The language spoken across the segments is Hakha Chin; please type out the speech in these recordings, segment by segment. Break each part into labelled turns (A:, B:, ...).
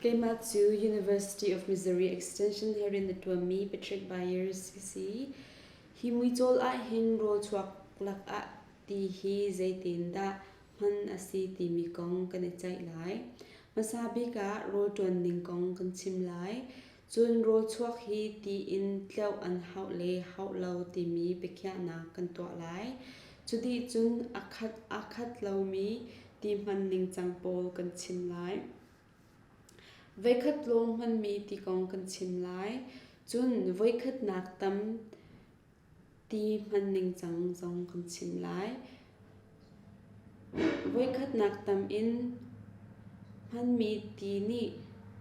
A: Keimah cu University of Missouri Extension he rian a ṭuanmi Patrick Byers ka si. Hi muicawl ahhin rawl chuak lakah ti hi zeitindah hman a si timi kong kan i ceih lai. Hmasa bik ah rawl ṭuan ning kong kan chim lai. Cun rawl chuak hi ti in tleuh an hauh le hauh lo timi biakhiahnak kan tuah lai. Cudih cun a khat aa khat lomi ti hman ningcang pawl kan chim lai. Voikhat lawng hmanmi ti kong kan chim lai. Cun voikhatnak tam ti hman ningcang zong kan chim lai. Voikhatnak tam in hmanmi ti nih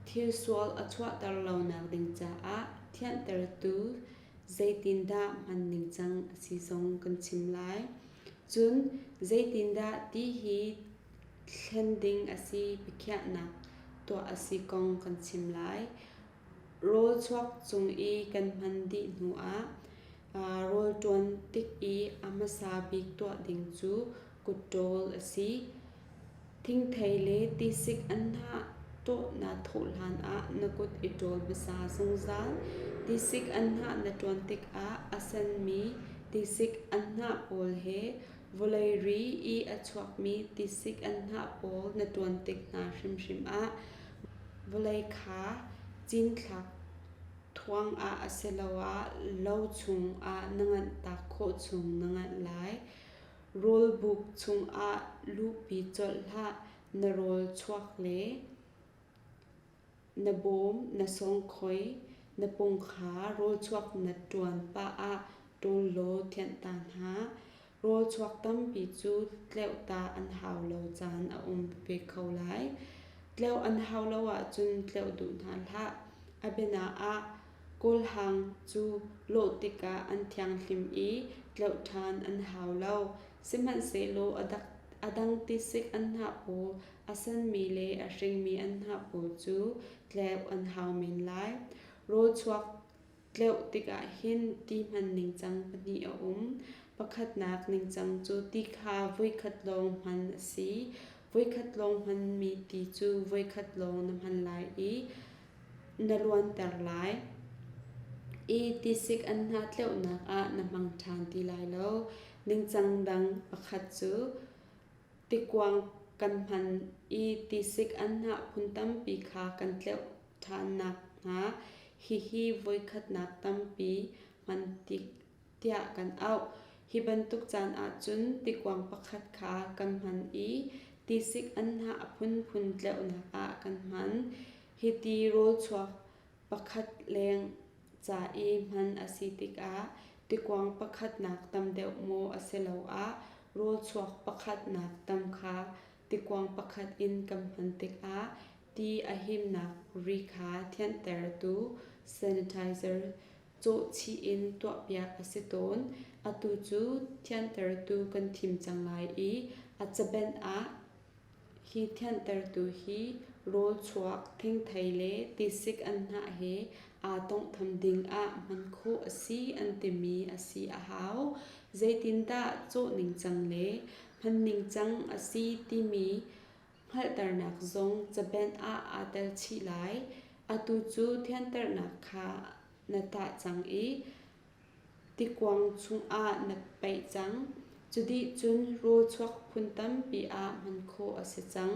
A: thil sual a chuahter lonak ding caah thianhtertu zeitindah hman ningcang a si zong kan chim lai. Cun zeitindah ti hi thlen ding a si biakhiahnak tuah a si kong kan chim lai. Rawl chuak cung i kan hman dih hnuah rawl ṭuan tik i a hmasa bik tuah ding cu kutṭawl a si. Thingthei le tisik anhnah tawh naa thawh hlanah na kut i ṭawl hmasa zungzal. Tisik anhnah na ṭuan tikah a senmi tisik anhnah pawl he vawlei ri i a chuakmi tisik anhnah pawl na ṭuan tik hna hrimhrim ah vawlei kha cinthlak thuang ah asiloah lo chung ah na nganhtak khawh chung na nganh lai. Rawlbuk chungah luhpi colh hlah, na rawl chuak le na bawm, na sawngkhoi, na pung kha rawlchuak na ṭuan pah ah ṭawl law thianh ta hna. Rawlchuak tampi cu tleuh ta an hau lo caan a um ve kho lai. Tleuh an hau lo ahcun tleuh duh hna hlah. A biana ah Kawlhang cu lawh tikah an thianghlim i tleuh ṭhan an hau lo. Sihmanhsehlaw a dang tisik anhnah pawl, a senmi le a hringmi anhnah pawl cu tleuh an hau men lai. Rawl chuak tleuh tikah hin ti hman ningcang pahnih a um. Pakhatnak ningcang cu ti kha voikhat lawng hman a si. Voikhat lawng hmanmi ti cu voikhat lawng na hman lai i na luanter lai i tisik anhnah tleuhnak ah na hmang ṭhan ti lai lo. Ningcang dang pakhat cu tikuang kan hman i tisik anhnah phun tampi kha kan tleuh ṭhan nakhnga hihi voikhatnak tampi hman tiah kan auh. Hi bantuk caan ahcun tikuang pakhat kha kan hman i tisik anhnah a phunphun tleuhnak ah kan hman. Hiti rawlchuak pakhat leng ca i hman a si tikah tikuang pakhat nak tam deuh maw asiloah rawlchuak pakhat nak tam kha tikuang pakhat in kan hman tikah ti a himnak ri kha thianhtertu sanitizer cawhchih in tuahpiak a si tawn. Atu cu thiantertu kan thim cang lai i a cabenh ah hi thiantertu hi rawl chuak, thingthei le tisik anhnah he aa tawnghtham ding ah hman khawh a si an timi a si a hau. Zeitindah cawh ningcang le hman ningcang a si timi hngalhternak zong cabenh ah aa tel chih lai. Atu cu thianternak kha na tah cang i tikuang chungah na paih cang. Cudih cun rawl chuak phun tampi ah hman khawh a si cang.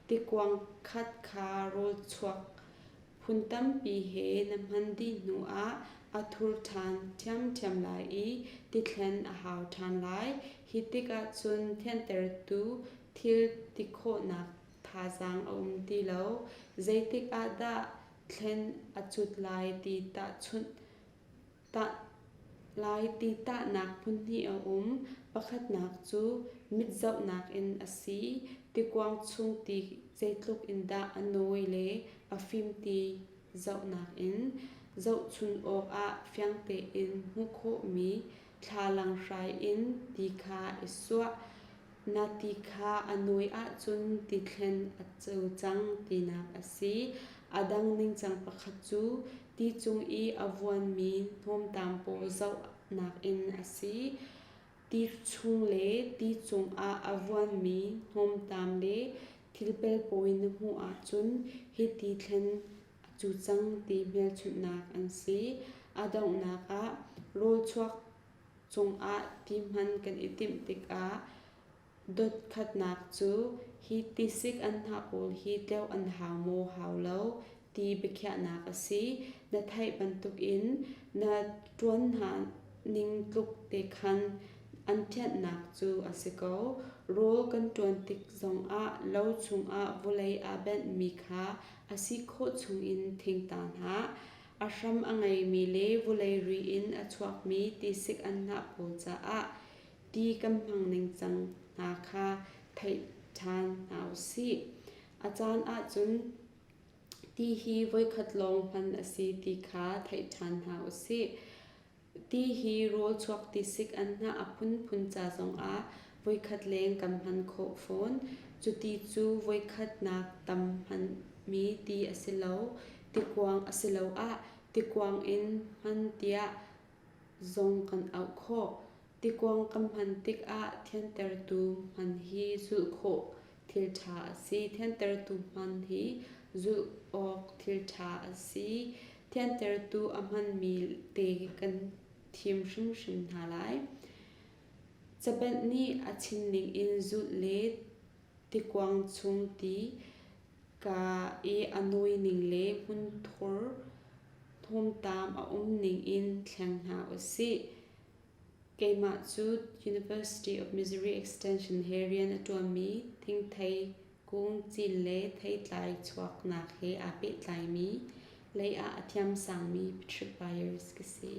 A: Tikuang khat kha rawl chuak phun tampi he na hman dih hnuah a thur ṭhan ṭhiamṭhiam lai i tithlen a hau ṭhan lai. Hi tikah cun thiantertu thil ti khawhnak thazaang a um ti lo. Zeitik ah dah thlen a cut lai ti tahchunh tah lai ti tahnak phunhnih a um. Pakhatnak cu mit zohnak in a si. Tikuang chung ti zeitluk in dah a nawi le a fim ti zohnak in zohchun awkah fiang tein hmuh khawhmi thlalang hrai in ti kha i suah. Na ti kha a nawi ahcun ti thlen a cu cang tinak a si. A dang ningcang pakhat cu ti cung i a vuanmi hnawmtam pawl zohnak in a si. Ti chung le ti cungah a vuanmi hnawmtam le. Thil pelpawi na hmuh ahcun hiti thlen a cu cang ti hmelchunhnak an si. A donghnak ah rawlchuak cungah ti hman kan i timh tikah dot khatnak cu hi tisik anhnah pawl hi tleuh an hau maw hau lo ti biakhiahnak a si. Na theih bantukin na ṭuan hna ning tluk te khan an thianhnak cu a si ko. Rawl kan ṭuan tik zongah lo chungah vawlei aa benhmi kha a si khawh chungin thing ta hna. A hram a ngeimi le vawlei ri in a chuakmi tisik anhnah pawl caah ti kan hmang ningcang hna kha theih ṭhan hna u sih. A caan ahcun ti hi voikhat lawng hman a si ti kha theih ṭhan hna u sih. Ti hi rawl chuak tisik anhnah a phunphun ca zongah voikhat leng kan hman khawh fawn. Cuti cu voikhatnak tam hmanmi ti a si lo. Tikuang asiloah tikuang in hman tiah zong kan auh khawh. Tikuang kan hman tikah thiantertu hman hi zulh khawh thil ṭha a si. Thiantertu hman hi zulh awk thil ṭha a si. Thiantertu a hmanmi te kan thim hrimhrim hna lai. Cabenh nih a chim ningin zulh le tikuang chung ti ka i a nawi ning le hmunthur hnawmtam a um ning in thleng hna usih. Keimah cu University of Missouri Extension he rian a ṭuanmi thingthei kung cin le theitlai chuaknak he aa pehtlaimi lei ah a thiamsangmi Patrick Byers ka si.